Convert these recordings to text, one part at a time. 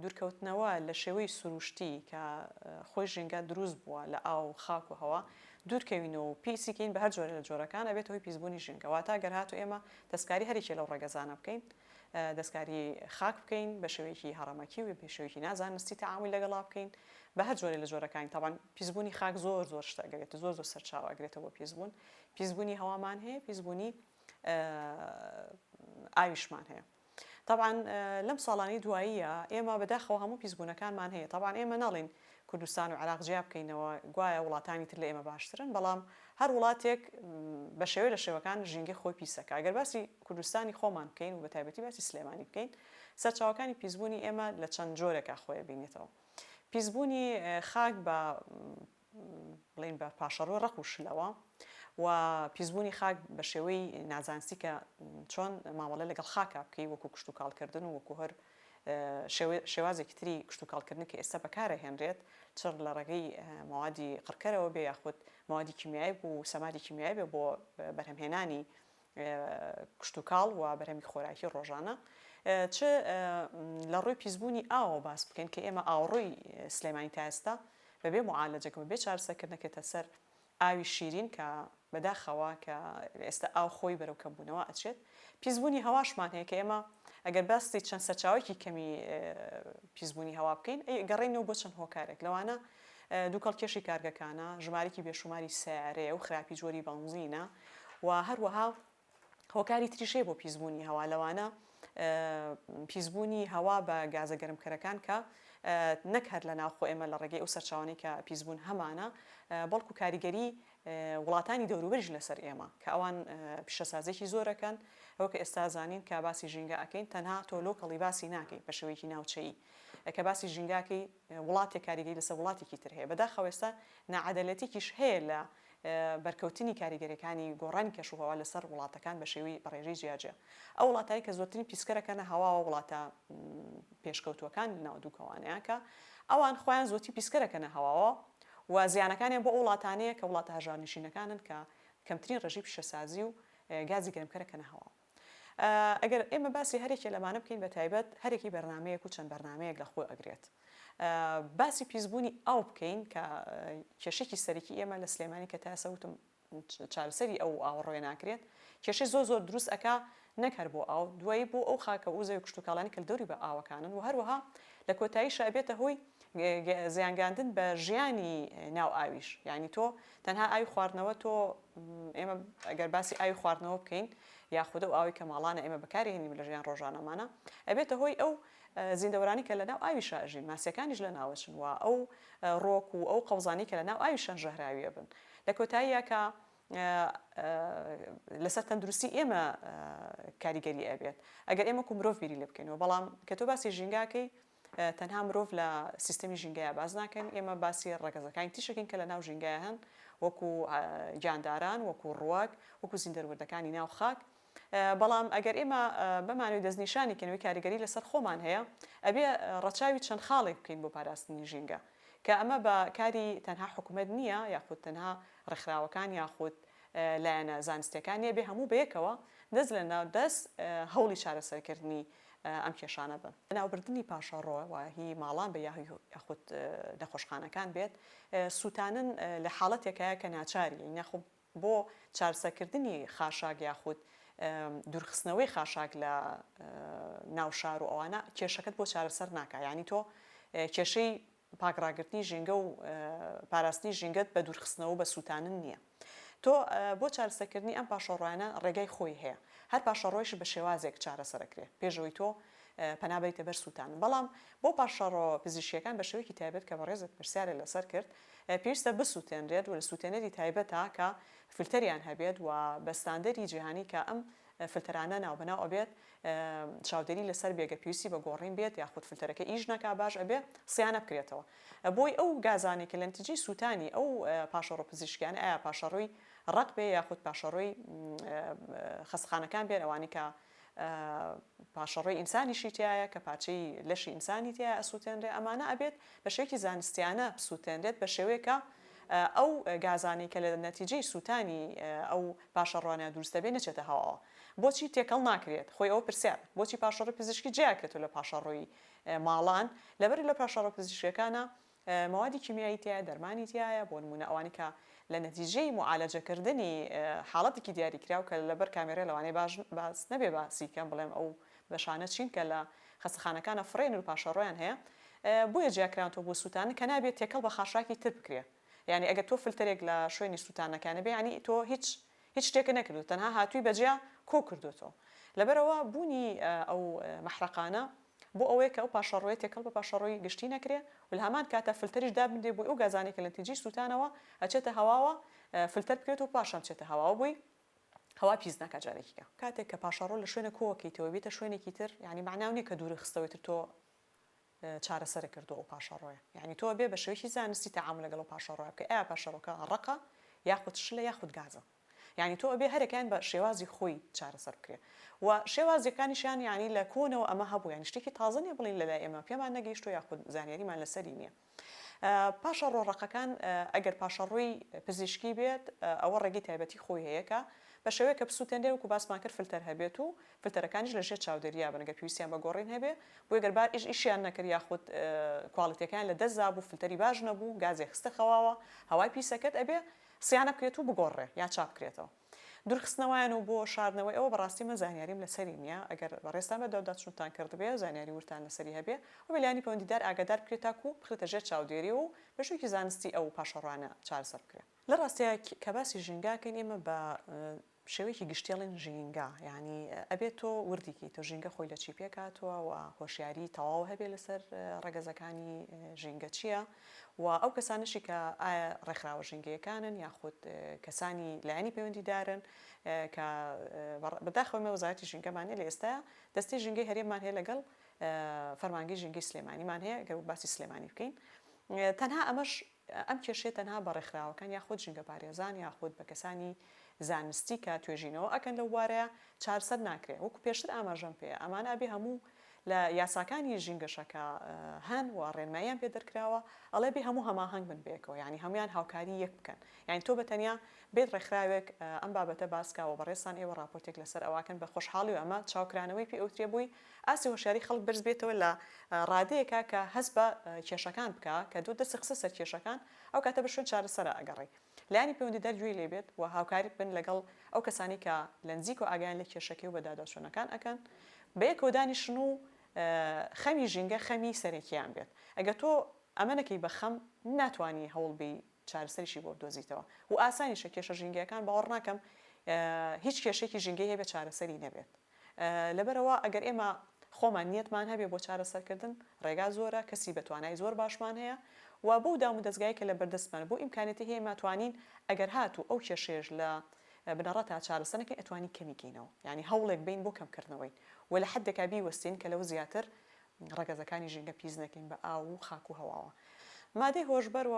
دوورکەوتنەوە لە شێوەی سروشتی کە خۆی ژینگە دروست بووە لە ئاو و خاک و هەوا دوورکەوینەوە و پیسی کەین بە هەر جۆرێ لە جۆرەکان ئەبێتە هۆی پیسبوونی ژینگە واتە گەر هاتوو ئێمە دەستکاری هەر یەکێ لەو ڕەگەزانە بکەین دەستکاری خاک بکەین بە شێوەیەکی هەڕەمەکی و بە شێوەیەکی نازانستی تەعامول لەگەڵا بکەین بە هەر جۆرێ لە جۆرەکانی تەبعەن پیسبوونی خاک زۆر زۆر شت ئەگرێت زۆر زۆر سەرچاوە ئەگرێتەوە بۆ پیسبوون پیسبوونی هەوامان هەیە پیسبوونی ئاویشمان هەیە. تەبعەن لەم ساڵانەی دواییە ئێمە بەداخەوە هەموو پیسبوونەکانمان هەیە، تەبعەن ئێمە ناڵێین کوردستان و عێراق جیا بکەینەوە گوایە وڵاتانی تر لە ئێمە باشترن، بەڵام هەر وڵاتێک بە شێوەی لە شێوەکان ژینگەی خۆی پیسەکا. گەر باسی کوردستانی خۆمان بکەین و بەتایبەتی باسی سلێمانی بکەین، سەرچاوەکانی پیسبوونی ئێمە لە چەند جۆرێکا خۆی ئەبینێتەوە. پیسبوونی خاک بە بڵێین بە پاشەڕۆی ڕەق و شلەوە و پیسبوونی خاک بە شێوەی نازانستی کە چۆن مامەڵە لەگەڵ خاکا بکەی وەکو کشتوکاڵکردن و وەکو هەر شێوازێکی تری کشتوکاڵکردن کە ئێستا بەکارەهێنرێت چ لە ڕێگەی مەوادی قڕکەرەوە بێ یاخود مەوادی کیمیایی و سەمادی کیمیایی بێ بۆ بەرهەمهێنانی کشتوکاڵ و بەرهەمی خۆراکی ڕۆژانە چ لە ڕووی پیسبوونی ئاوەوە باس بکەین کە ئێمە ئاوەڕۆی سلێمانی تا ئێستا بەبێ معالەجەکە بەبێ چارەسەرکردن دەکرێتە سەر ئاوی شیرین کە بەداخەوە کە ئێستا ئاو خۆی بەرەو کەمبوونەوە ئەچێت پیسبوونی هەواشمان هەیە کە ئێمە ئەگەر باسی چەند سەرچاوەیەکی کەمی پیسبوونی هەوا بکەین گەڕێینەوە بۆ چەند هۆکارێک لەوانە دووکەڵ کێشی کارگەکانە، ژمارەیەکی بێشوماری سەیارەیە و خراپی جۆری بەنزینە و هەروەها هۆکاری تریش هەیە بۆ پیسبوونی هەوا لەوانە پیسبوونی هەوا بە گازە گەرمکەرەکان کە نەک هەر لە ناوخۆ ئێمە لە ڕێگەی ئەو سەرچاوانەی کە پیسبوون هەمانە بەڵکو کاریگەری وڵاتانی دەوروبەریش لەسەر ئێمە کە ئەوان پیشەسازێکی زۆرەکەن ئەوە کە ئێستا زانین کە باسی ژینگە ئەکەین تەنها تۆ locally باسی ناکەی بە شێوەیەکی ناوچەیی کە باسی ژینگاکەی وڵاتێک کاریگەری لەسەر وڵاتێکی تر هەیە. بەداخەوە ئێستا ناعەدالەتیکیش هەیە لە بەرکەوتنی کاریگەریەکانی گۆڕانی کەشوهەوا لەسەر وڵاتەکان بە شێوەی بە ڕێژەی جیاجیا. ئەو وڵاتانەی کە زۆرترین پیسکەرەکەنە هەواوە وڵاتە پێشکەوتووەکان لەناو دووکەوانەیە کە ئەوان خۆیان زۆرترین پیسکەرەکەنە هەواوە و زیانەکانیان بۆ ئەو وڵاتانەیە کە وڵاتە هەژارنشینەکانن کە کەمترین ڕێژەی پیشەسازی و گازی گەرمکەرەکەنە هەواوە. ئەگەر ئێمە باسی هەرێکێ لەمانە بکەین بە تایبەت هەرێکی بەرنامەیەک و چەند بەرنامەیەک لە خۆ ئەگرێت باسی پیسبوونی ئاو بکەین کە کێشێکی سەرەکی ئێمە لە سلێمانی کە تا ئێستا وتم چارەسەری ئەو ئاوەڕۆیە ناکرێت کێشەی زۆر زۆر دروست ئەکا نەک هەر بۆ ئاو دوایی بۆ ئەو خاکە و زەوی کشتوکاڵانی کە لە دەوری بە ئاوەکانن و هەروەها لە کۆتاییشا ئەبێتە هۆی زیانگەیاندن بە ژیانی ناو ئاویش یانی تۆ تەنها ئاوی خواردنەوە تۆ ئێمە ئەگەر باسی ئاوی خواردنەوە بکەین یاخود ئەو ئاوی کە ماڵانە ئێمە بەکاری هێنین لە ژیان ڕۆژانەمانە ئەبێتە هۆی ئەو زیندەوەرانی کە لەناو ئاویشا ئەژین ماسیەکانیش لە ناوەچن و ئەو ڕۆک و ئەو قەوزانی کە لەناو ئاویشان ژەهراوی ئەبن لە کۆتاییە کە لەسەر تەندروستی ئێمە کاریگەری ئەبێت ئەگەر ئێمە کو مرۆڤ بیری لێ بکەینەوە بەڵام کە تۆ باسی ژینگاکەی تەنها مرۆڤ لە سیستەمی ژینگەیا باس ناکەین، ئێمە باسی ڕەگەزەکانی تریش ئەکەین کە لە ناو ژینگەیا هەن وەکو گیانداران، وەکو ڕوەک، وەکو زیندەروەردەکانی ناو خاک. بەڵام ئەگەر ئێمە بمانەوێت دەستنیشانی کەین ئەوەی کاریگەری لەسەر خۆمان هەیە، ئەبێ ڕەچاوی چەند خاڵێک بکەین بۆ پاراستنی ژینگە کە ئەمە بە کاری تەنها حکومەت نییە یاخود تەنها ڕێکخراوەکان یاخود لایەنە زانستیەکان نییە، ئەبێ هەموو بەیەکەوە دەست لە ناو دەست هەوڵی چارەسەرکردنی ئەم کێشانە بن. لەناوبردنی پاشەڕۆ و هی ماڵان بێ یاخود نەخۆشخانەکان بێت، سووتانن لە حاڵەتێکایە کە ناچاری یاخۆ بۆ چارسەکردنی خاشاک یاخود دوورخستنەوەی خاشاک لە ناو شار و ئەوانە کێشەکەت بۆ چارەسەر ناکا یانی تۆ کێشەی پاک ڕاگرتنی ژینگە و پاراستنی ژینگەت بە دوورخستنەوە و بە سووتانن نییە. تۆ بۆ چارەسەرکردنی ئەم پاشەڕۆیانە ڕێگای خۆی هەیە. هەر پاشەڕۆیش بە شێوازێک چارەسەر ئەکرێ پێش ئەوەی تۆ پەنا بەریتە بەر سووتانن. بەڵام بۆ پاشەڕۆ پزیشکییەکان بە شێوەیەکی تایبەت کە بەڕێزت پرسیارت لەسەر کرد پێویستە بسووتێنرێت و لە سووتێنەری تایبەتا کە فلتەریان هەبێت و بە ستاندەری جیهانی کە ئەم فلتەرانە ناوبەناو ئەبێت چاودێری لەسەر بێ گەر پێویستی بە گۆڕین بێت یاخود فلتەرەکە ئیش نەکا باش ئەبێ سیانە بکرێتەوە بۆی ئەو گازانەی کە لە نتیجەی سووتانی ئەو پاشەڕۆ پزیشکیانە ئایا پاشەڕۆی ڕەق بێ یاخود پاشەڕۆی خەستخانەکان بێن ئەوانەی کە پاشەڕۆی ئینسانیشی تیایە کە پارچەی لەشی ئینسانی تیایە ئەسووتێنرێ ئەمانە ئەبێت بە شێوەیەکی زانستیانە بسووتێنرێت بە شێوەیەک کە ئەو گازانەی کە لە نەتیجەی سووتانی ئەو پاشەڕۆانە دروست دەبێت نەچێتە هەواوە. بۆچی تێکەڵ ناکرێت؟ خۆی ئەوە پرسیارە. بۆچی پاشەڕۆی پزیشکی جیا کرێتەوە لە پاشەڕۆی ماڵان؟ لەبەر لە پاشەڕۆ پزیشکیەکانا مەوادی کیمیایی تیایە، دەرمانی تیایە، بۆ نموونە ئەوانەی کە لە نەتیجەی موعالەجەکردنی حاڵەتێکی دیاریکراو کە لەبەر کامێرە لەوانەیە باش باس نەبێ باسی کەم بڵێم ئەو بەشانە چین کە لە خەستەخانەکانا فڕێن و پاشەڕۆیان هەیە بۆیە جیاکراونەتەوە بۆ سووتاندن کە نابێت تێکەڵ بە خاشاکی تر بکرێ یانی ئەگەر تۆ فلتەرێک لە شوێنی سووتانەکە نەبێ یانی تۆ هیچ هیچ شتێکت نەکردووە تەنها هاتووی بەجیا کۆ کردووەتەوە لەبەرئەوە بوونی ئەو مەحرەقانە بۆ ئەوەیە کە ئەو پاشەڕۆیە تێکەڵ بە پاشەڕۆی گشتی نەکرێ و لە هەمان کاتا فلتەریش دابنرێ بۆی ئەو گازانەی کە لە نتیجەی سووتانەوە ئەچێتە هەواوە فلتەر بکرێت و پاشان بچێتە هەواوە بۆی هەوا پیس نەکا جارێکی کە. کاتێک کە پاشەڕۆ لە شوێنێک کۆئەکەیتەوە بیتە شوێنێکی تر یانی مەعناو نیە کە دووری خستەوەی تر تۆ چارەسەرت کردووە ئەو پاشەڕۆیە یانی تۆ ئەبێ بە شێوەیەکی زانستی تەعامول لەگەڵ ئەو پاشەڕۆیە بکەی ئایا پاشەڕۆکە ڕەقە یاخود شلە یاخود گازە یانی تۆ ئەبێ هەرێکیان بە شێوازی خۆی چارەسەر بکرێ و شێوازیەکانیشیان یانی لە کۆنەوە ئەمە هەبوو یانی شتێکی تازە نیە بڵێین لەلای ئێمە پێمان نەگەیشتووە یاخود زانیاریمان لەسەری نیە پاشەڕۆ ڕەقەکان ئەگەر پاشەڕۆی پزیشکی بێت ئەوە ڕێگەی تایبەتی خۆی هەیە کە بە شێوەیەک کە بسووتێنرێ وەکو باسمان کرد فلتەر هەبێت و فلتەرەکانیش لە ژێر چاودێریا بن گەر پێویستیان بە گۆڕین هەبێ بۆیە گەر با ئیش ئیشیان نەکرد یاخود کواڵیتیەکەیان لە دەست دابوو فلتەری باش نەبوو گازێ خستە خەواوە هەوای پیسەکرد ئەبێ سیانە بکرێت و بگۆڕرێ یا چاپ بکرێتەوە. دوورخستنەوەیان و بۆ شاردنەوەی ئەوە بەڕاستی من زانیاریم لەسەری نییە ئەگەر بەڕێزتان بەدواداچوونتان کردبێ زانیاری وردتان لەسەری هەبێ و بە لایەنی پەیوەندیدار ئاگادار بکرێت تاکوو بخرێتە ژێر چاودێری و بە شێوەیەکی زانستی ئەو پاشەڕۆیانە چارەسەر بکرێ. لە ڕاستیا کە باسی ژینگە ئەکەین ئێمە بە شێوەیەکی گشتی ئەڵێن ژینگە یانی ئەبێت تۆ وردی کەیتەوە ژینگە خۆی لە چی پێکهاتووە و هۆشیاری تەواو هەبێ لەسەر ڕەگەزەکانی ژینگە چییە و ئەو کەسانەشی کە ئایا ڕێکخراوە ژینگەیەکانن یاخود کەسانی لایەنی پەیوەندیدارن کە بەداخەوە ئێمە وەزارەتی ژینگەمان نیە لە ئێستایا دەستەی ژینگەی هەرێممان هەیە لەگەڵ فەرمانگەی ژینگەی سلێمانیمان هەیە گەر باسی سلێمانی بکەین تەنها ئەمەش ئەم کێشەیە تەنها بە ڕێکخراوەکان یاخود ژینگەپارێزان یاخود بە کەسانی زانستی کە توێژینەوە ئەکەن لەو بوارەیا چارسەر ناکرێ وەکو پێشتر ئاماژەم پێیا ئەمانە ئەبێ هەموو لە یاساکانی ژینگەشە کە هەن و ڕێنماییان پێ دەرکراوە ئەڵێ بێ هەموو هەماهەنگ بن بەیەکەوە یانی هەموویان هاوکاری یەک بکەن یانی تۆ بە تەنیا بێت ڕێکخراوێک ئەم بابەتە باس کا و بەڕێزتان ئێوە ڕاپۆرتێک لەسەر ئەوە کەن بە خۆشحاڵی و ئەمە چاوکرانەوەی پێ ئەوترێ بۆی ئاستی هۆشیاری خەڵک بەرز بێتەوە لە ڕادەیەکا کە هەست بە کێشەکان بکا کە تۆ دەستت خستە سەر کێشەکان ئەو کاتە بە شوێن چارەسەرا ئەگەڕێی لایەنی پەیوەندیدار گوێی لێ بێت و هاوکار بن لەگەڵ ئەو کەسانەی کە لە نزیکەوە ئاگایان لە کێشەکەی و بەداداچوونەکان ئەکەن بەیەکەوە دانیشن و خەمی ژینگە خەمی سەرەکیان بێت ئەگەر تۆ ئەمە نەکەی بە خەم ناتوانی هەوڵ بێی چارەسەریشی بۆ بدۆزیتەوە و ئاسانیشە کێشە ژینگەیەکان باوەڕ ناکەم هیچ کێشەیەکی ژینگەی هەبێت چارەسەری نەبێت لەبەرئەوە ئەگەر ئێمە خۆمان نیەتمان هەبێ بۆ چارەسەرکردن ڕێگا زۆرە، کەسی بەتوانای زۆر باشمان هەیە و بەو دامودەزگایەی کە لەبەردەستمانە بەو ئیمکانیەتەی هەیە ئێمە ئەتوانین ئەگەر هاتوو ئەو کێشەیەش لە بنەڕەتا چارەسەر نەکەین ئەتوانین کەمی کەینەوە یانی هەوڵێک بەین بۆ کەمکردنەوەی و لە حەدێکا بیوەستین کە لەوە زیاتر ڕەگەزەکانی ژینگە پیس نەکەین بە ئاو و خاک و هەواوە. مادەی هۆشبەر و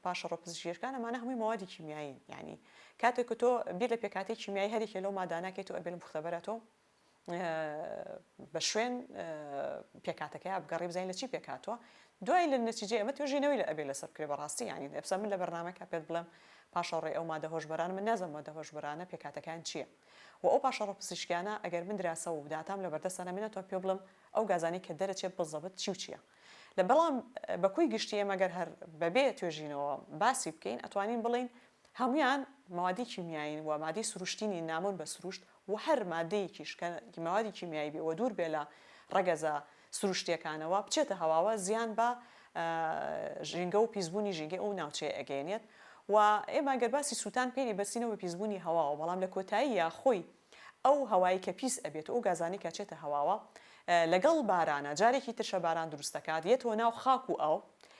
پاشەڕۆ پزیشکییەکان ئەمانە هەمووی مەوادی کیمیایین یانی کاتێک کە تۆ بیر لە پێکهاتەی کیمیایی هەریەکێ لەو مادانە کەی تۆ ئەبێ لە موختەبەرە تۆ بە شوێن پێکهاتەکەیا بگەڕێی بزانی لە چی پێکهاتووە دوای لە نەتیجەی ئەمە توێژینەوەی لە ئەبێ لەسەر بکرێ بەڕاستی یانی ئێستا من لە بەرنامەکە پێت بڵێم پاشەڕۆی ئەو مادە هۆشبەرانە من نازانم مادە هۆشبەرانە پێکهاتەکەیان چییە و ئەو پاشەڕۆ پزیشکیانە ئەگەر من دراسە و داتام لە بەردەستا نەبێ ناتوانم پێ بڵێم ئەو گازانەی کە دەرەچێت بزەبت چی و چیە لە بەڵام بە کۆی گشتی ئێمە گەر هەر بەبێ توێژینەوە باسی بکەین ئەتوانین بڵێین هەموویان مەوادی کیمیایین و مادەی سروشتی نین نامۆن بە سروشت و هەر مادەیەکیش کە مەوادی کیمیایی بێ و دوور بێ لە ڕەگەزە سروشتیەکانەوە بچێتە هەواوە زیان بە ژینگە و پیسبوونی ژینگەی ئەو ناوچەیە ئەگەیەنێت و ئێمە گەر باسی سووتان بکەین ئەیبەستینەوە بە پیسبوونی هەواوە بەڵام لە کۆتاییا خۆی ئەو هەوای کە پیس ئەبێت و ئەو گازانەی کە ئەچێتە هەواوە لەگەڵ بارانا جارێکی ترشە باران دروست دەکات یەتەوە ناو خاک و ئاو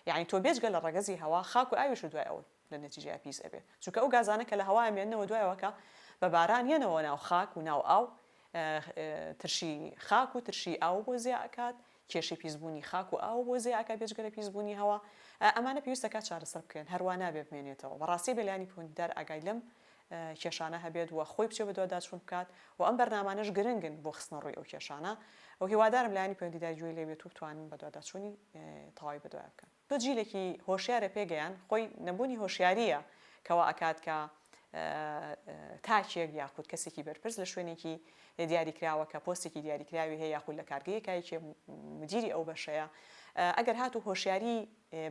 یانی تۆ بێجگە لە ڕەگەزی هەوا خاک و ئاویش و دوای ئەوە لە نەتیجەیا پیس ئەبێت چونکە ئەو گازانە کە لە هەوا ئەمێننەوە دوای ئەوە کە بە باران یەنەوە ناو خاک و ناو ئاو ترشی خاک و ترشی ئاو بۆ زیا ئەکات کێشەی پیسبوونی خاک و ئاو بۆ زیا ئەکات بێجگە لە پیسبوونی هەوا ئەمانە پێویست دەکات چارەسەر بکرێن هەروا نابێ بمێنێتەوە بەڕاستی بێ لایەنی پەیوەندیدار ئاگای لەم کێشانە هەبێت و خۆی بچێ بەدواداچوون بکات و ئەم بەرنامانەش گرنگن بۆ خستنەڕووی ئەو کێشانە و هیوادارم لایەنی پەیوەندیدار گوێی لێ بێت و بتوانن بەدواداچوونی تەواوی بەدوایا بکەن. تۆ جیلێکی هۆشیارە پێگەیان، خۆی نەبوونی هۆشیارییە کە وا ئەکات کە. تاکێک یاخود کەسێکی بەرپرس لە شوێنێکی دیاریکراوە کە پۆستێکی دیاریکراوی هەیە یاخود لە کارگەیەکا یەکێ مدیری ئەو بەشەیە ئەگەر هاتوو هۆشیاری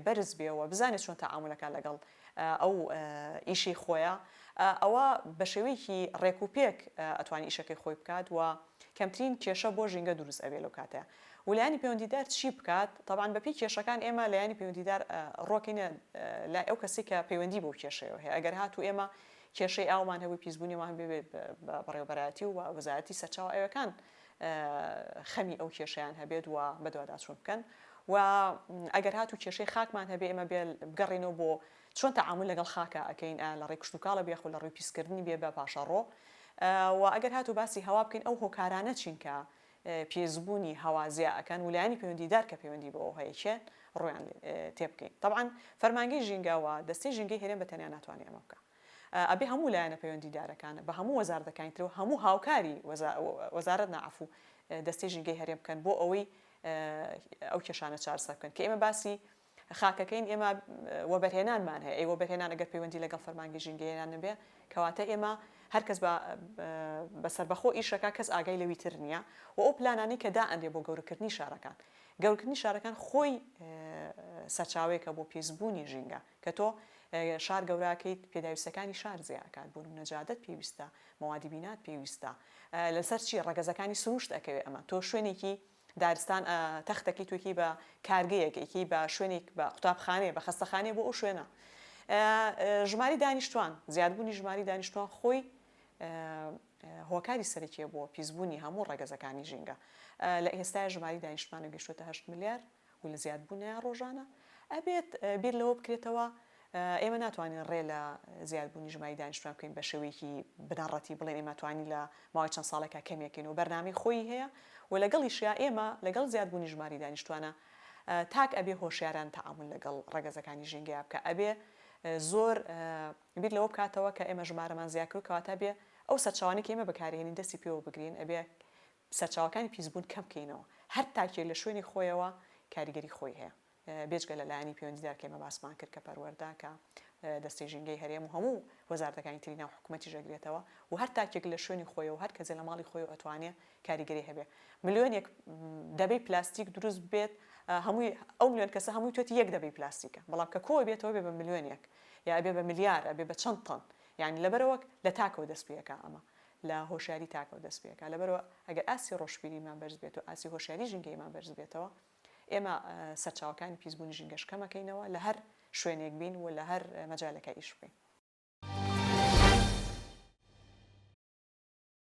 بەرز بێ و بزانێت چۆن تەعامولەکە لەگەڵ ئەو ئیشەی خۆیە ئەوە بە شێوەیەکی ڕێک و پێک ئەتوانی ئیشەکەی خۆی بکات و کەمترین کێشە بۆ ژینگە دروست ئەبێ لەو کاتەیا و لایەنی پەیوەندیدار چی بکات تەبعەن بەپێی کێشەکان ئێمە لایەنی پەیوەندیدار ڕۆکەینە لای ئەو کەسەی کە پەیوەندی بەو کێشەیەوە هەیە ئەگەر هاتوو ئێمە کێشەی ئاومان هەبوو پیسبوونیمان هەبێ بە بەڕێوەبەرایەتی و وەزارەتی سەرچاوە ئاویەکان خەمی ئەو کێشەیان هەبێت و بەدواداچوون بکەن و ئەگەر هاتوو کێشەی خاکمان هەبێ ئێمە بێ بگەڕێینەوە بۆ چۆن تەعامول لەگەڵ خاکا ئەکەین ئایا لە ڕێی کشتوکاڵە بێ یاخود لە ڕووی پیسکردنی بێ بە پاشەڕۆ و ئەگەر هاتوو باسی هەوا بکەین ئەو هۆکارانە چین کە پیسبوونی هەوا زیا ئەکەن و لایەنی پەیوەندیدار کە پەیوەندی بەوە هەیە کێن ڕوویان تێ بکەین تەبعەن فەرمانگەی ژینگە و دەستەی ژینگەی هەرێم بە تەنیا ناتوانێ ئەمە بکا ئەبێ هەموو لایەنە پەیوەندیدارەکان بە هەموو وەزارەتەکانی ترەوە هەموو هاوکاری وەزارەت نا عەفو دەستەی ژینگەی هەرێم بکەن بۆ ئەوەی ئەو کێشانە چارەسەر بکەن کە ئێمە باسی خاکەکەین ئێمە وەبەرهێنانمان هەیە ئەی وەبەرهێنان ئەگەر پەیوەندی لەگەڵ فەرمانگەی ژینگەیەیان نەبێ کەواتە ئێمە هەر کەس بە بە سەربەخۆ ئیشەکا کەس ئاگای لەوی تر نییە و ئەو پلانانەی کە دائەنرێ بۆ گەورەکردنی شارەکان گەورکردنی شارەکان خۆی سەرچاوەیەکە بۆ پیسبوونی ژینگە کە تۆ شار گەوراکەیت پێداویستەکانی شار زیا ئەکات بۆ نمونە جادەت پێویستە مەوادی بینات پێویستە لەسەر چی ڕەگەزەکانی سروشت ئەکەوێ ئەمە تۆ شوێنێکی دارستان تەختەکەی تۆ ئەیکەی بە کارگەیەک ئەیکەی بە شوێنێک بە قوتابخانەیە بە خەستەخانەیە بۆ ئەو شوێنە ژماری دانیشتوان زیادبوونی ژماری دانیشتوان خۆی هۆکاری سەرەکیە بۆ پیسبوونی هەموو ڕەگەزەکانی ژینگە لە ئێستای ژماری دانیشتوانە گەیشتووەتە 8 ملیار و لە زیادبوونایە ڕۆژانە ئەبێت بیر لەوە بکرێتەوە ئێمە ناتوانین ڕێ لە زیادبوونی ژمارەی دانیشتوان بکەین بە شێوەیەکی بنەڕەتی بڵێین ئێمە توانین لە ماوەی چەند ساڵێکا کەمێکین و بەرنامەی خۆی هەیە و لەگەڵیشیا ئێمە لەگەڵ زیادبوونی ژمارەی دانیشتوانە تاک ئەبێ هۆشیاران تەعامول لەگەڵ ڕەگەزەکانی ژینگەیا بکا ئەبێ زۆر بیر لەوە بکاتەوە کە ئێمە ژمارەمان زیاد کرد کەواتە ئەبێ ئەو سەرچاوانەی کە ئێمە بەکارێنین دەستی پێوە بگرین ئەبێ سەرچاوەکانی پیسبوون کەم بکەینەوە هەر تاکێک لە شوێنی خۆیەوە کاریگەری خۆی هەیە. بێجگە لە لایەنی پەیوەندیدار کە ئێمە باسمان کرد کە پەروەردە کە دەستەی ژینگەی هەرێم و هەموو وەزارەتەکانی تری ناو حکومەتیش ئەگرێتەوە و هەر تاکێک لە شوێنی خۆیەوە هەر کەسێ لە ماڵی خۆیەوە ئەتوانێ کاریگەری هەبێ ملیۆنێک دەبەی پلاستیک دروست بێت هەمووی ئەو ملیۆن کەسە هەمووی توێتی یەک دەبەی پلاستیکە بەڵام کە کۆ بێتەوە بێ بە ملیۆنێک یا ئەبێ بە ملیار ئەبێ بە چەند تەن یانی لەبەرئەوە لە تاکەوە دەست پێ ئەکا ئەمە لە هۆشیاری تاکەوە دەست پێ ئەکا لەبەرئەوە ئەگەر ئاستی ڕۆشبیریمان بەرز بێت و ئاستی هۆشیاری ژینگەییمان بەرز بێتەوە ئێمە سەرچاوەکانی پیسبوونی ژینگەش کەمەکەینەوە لە هەر شوێنێک بین و لە هەر مەجالێکا ئیش بکەین.